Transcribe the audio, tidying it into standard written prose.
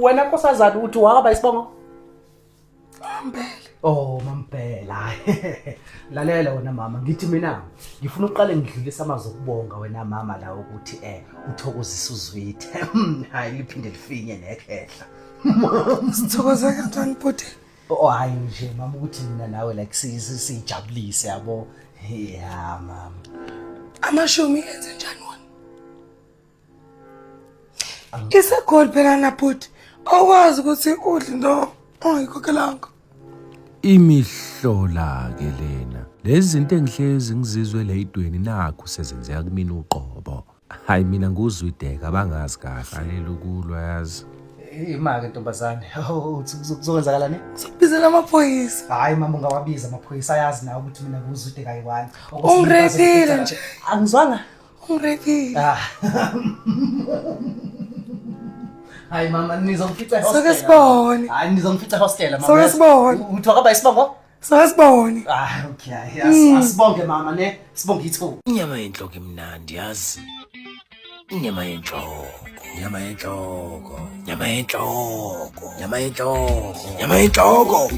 Wena nkosazana uthi wakaba isibongo? Mbele. Oh mampela. Lalela wena mama, ngithi mina ngifuna uqale ngidlulise amazwi okubonga wena mama la ukuthi eh uthokozisa uzwithe. Hayi liphinde lifinye nekhehla. Sithokoze kanjani bhuti? Oh hayi nje mama ukuthi mina nawe like sijabulise yabo. Yeah mama. Amashumi enze njani wona? Isegoli phela na bhuti. Awukwazi ukuthi udle into ongayikhokhelanga. Imihlola ke lena. Lezi zinto engihlezi ngizizwe leyidweni nakhu sezenzeka kumina uqobo. Hayi mina nguzwideka abangazi kahle. Halela ukulwa yazi. Ima-ke ntombazane. Uthi kuzokwenzakalani? Ngizokubizela amaphoyisa. Hayi mama ungawabiza amaphoyisa ayazi nawe ukuthi mina nguzwide kayi-one. Ungirephile nje. Angizwanga. Ungirephile. Ah. Hayi mama nizongifica ehostela. Soke sibone. Hayi nizongifica ehostela mama. Soke sibone. Uthi wakaba isibongo? Soke sibone. Ah okay. Asibonge mama ne. Sibonge ithuba. Inyama yenhloko imnandi yazi. Inyama yenhloko, inyama yenhloko, inyama yenhloko, inyama yenhloko, inyama yenhloko.